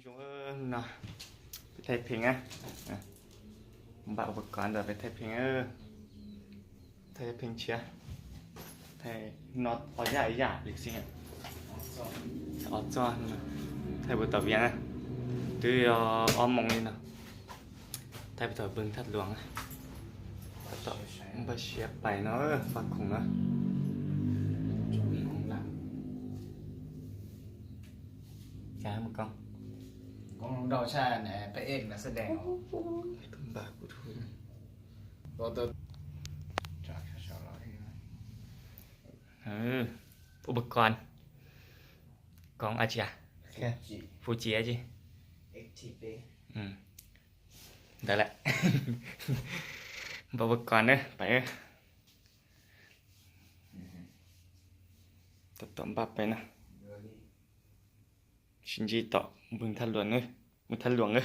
Zoo no, peb thaij pheej na. Npaj ua pab kov ntawd peb thaij pheej, thaij pheej tshiab. Thaij no ob yam ib yam li xwb. Ob txoj, thaij puag tom Vias na, twb yog ob moos li no. Thaij puag tom npawg Thaj Luas na. Tab tom npaj siab pais no, pab khoom na. Cas mus koob. Koob rau tshaj peb em na xab dees. Npaj kuv thu. Ua pab kov, koob a tsi a, Fuji a tsi. Ntawd lawm. Npaj ua pab kov na pais. Tab tom npaj pais na. Sib ntsib tom npawg Thaj Luas, npawg Thaj Luas na.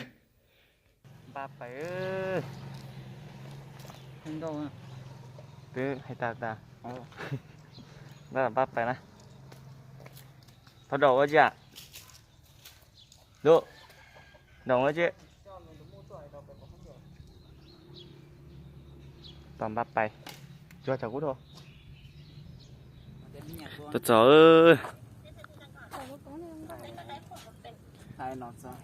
Npaj pais. Twb hais tas tas. Npaj pais na. Thov daum ua tsi a? Lub, daum ua tsi? Tos npaj pais. Tsuag tsam kuv dhau. Txog txog. Thaij no zoo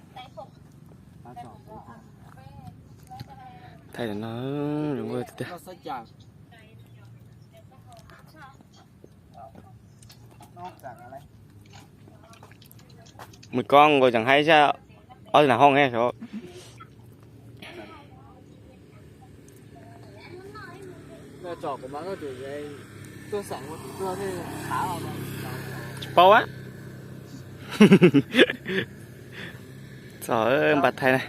nkauj tiag tiag. Mus koob nkaus tseem haib sab ob tug nas hooj ne. Tsis paub a. Txog npaj thaij na.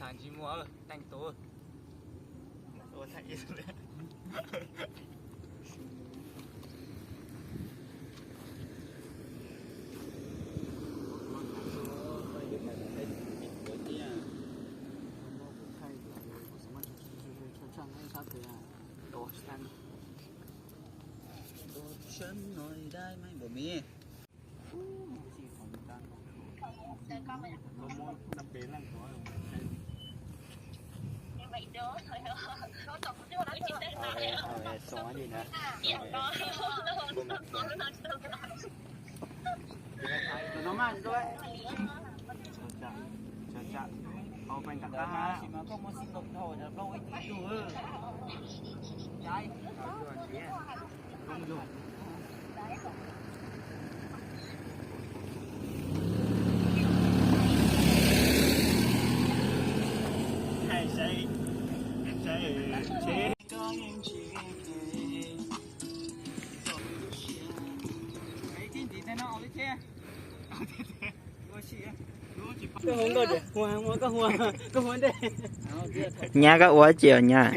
Tham ntsis muag teej tus. Nyab koj ua tsi os nyab?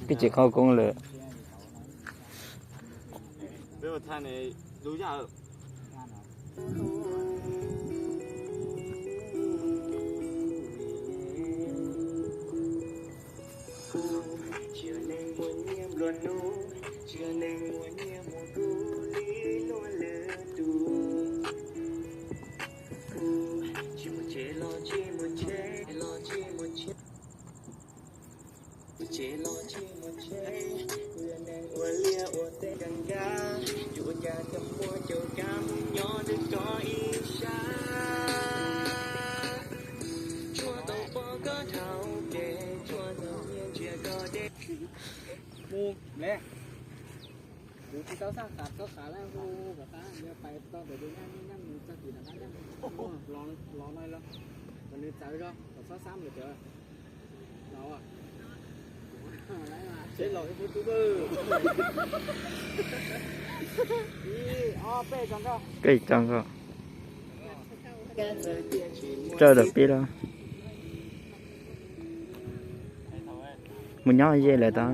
Koj tsis qhov koob lawm. Mus, le. Kuv tsis tau saj qab txog qab lawm, hu kom qab, yog pais tau ntawm tus nyab, nyab mus txog tim ntawm qab nyab, los no los. Nws txawv zog, kom txhob xab mus cov laus. Tsev laus ib pub tub. Ib, ob, peb, tso nrho. Koj tso nrho. Tso dawm pib los. Mus nyob ze lawm tau.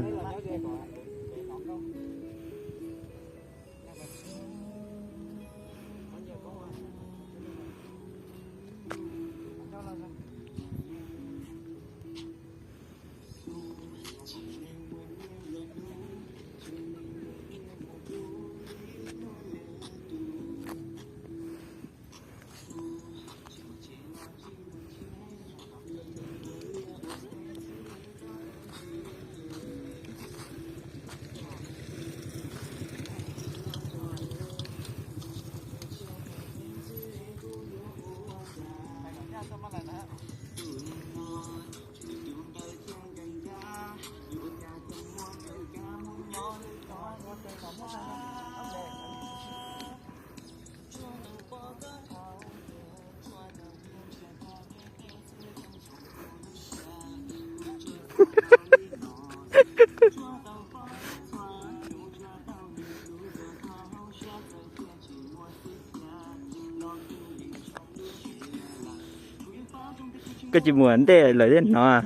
Koj tsis mus ntej lawm thiaj hnov.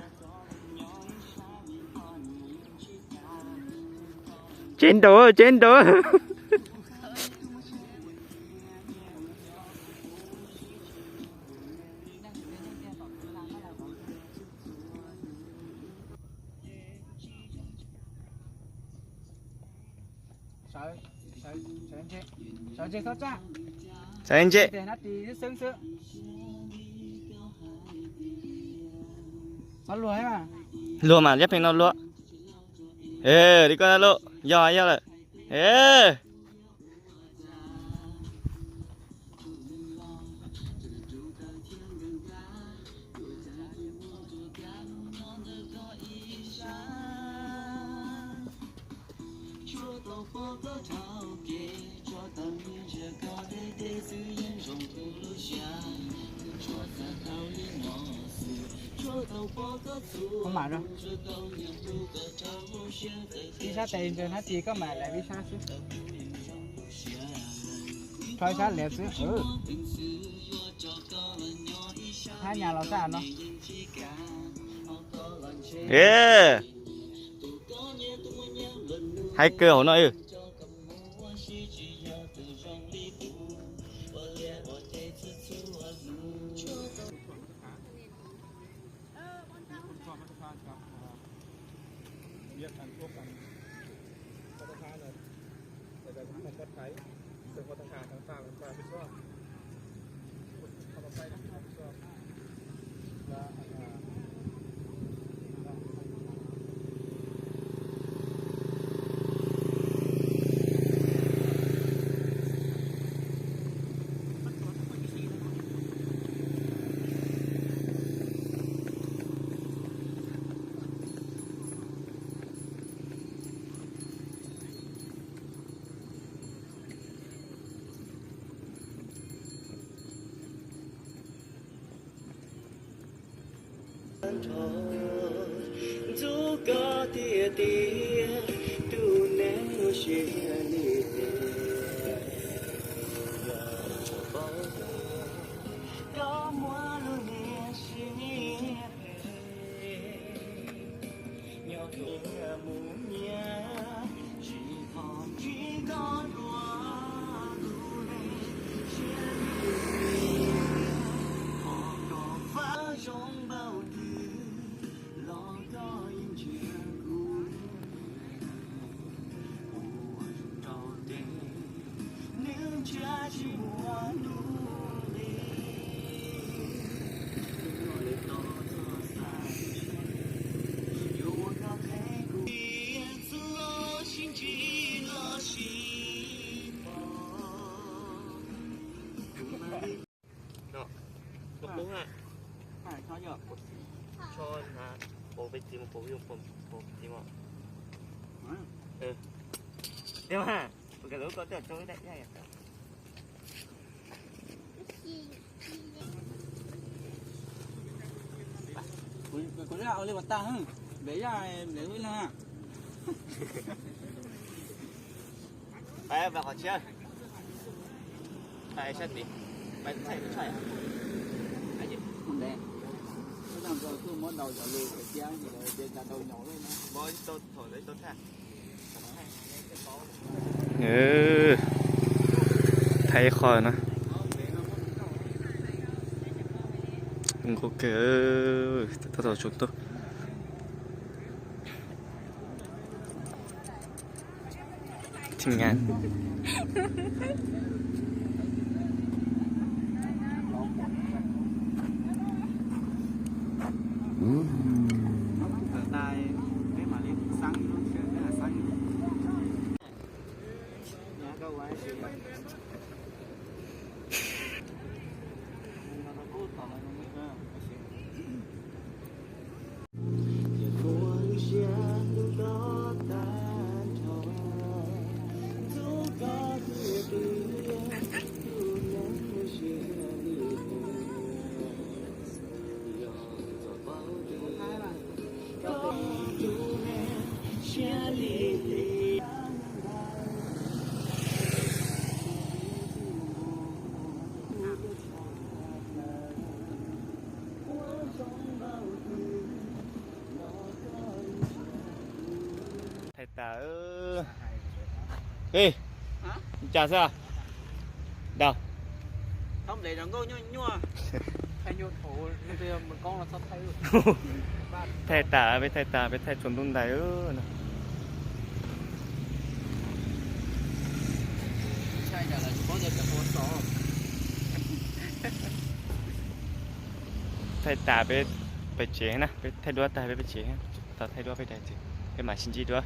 Tsev nraud, tsev nraud. Sawv ntse. Luag mas, yab pheej no luag. Li koj na lauj, yog yog lawm. Koj mam, ib sab tes ntawd hnab tis koj mam lawv ib sab xwb. Rho ib sab liab xwb. Hab nyas los sab no. Hais kawg hauv no. Ntxub koj tiag tiag, tus neeg ua siab li tes. Koj muaj lub niag siab nyiam phem, nyob kiag mus nyiam, tsis pom ntsib koj dua lub neej siab nyiam phem. Qhov koj faj zoo npaum twg los koj yeej nrhiav kuv. Ua zoo rau tes, nws ntshiab tsis muaj hnub li. Yuav ua koj qheb kuv, txhob sib ntsib los sib pom. Tus hlub na, tso na, pom peb txiv mas, pom peb txiv mas. Ua mas, ua koj lub koj twb tso ib daim. Kuv zaj ua li pas tag, nplej zaj nplej ib leeg. Qhov tshiab, sab tid, thaij, thaij. Tuaj muab daus cov lus tias cas daus nyaum lawm. Thaij ib qho na. Nqus kawg, tab tom tsaus ntuj. Team Nga. Thaij tas. Ej, cas xwb? Daus. Thaij tas, peb thaij tas, peb thaij tsuas ntuj ntais no. Thaij tas peb pem tsev na, peb thaij duab tag peb pem tsev, tau thaij duab peb daim tsev, peb mam sib ntsib dua.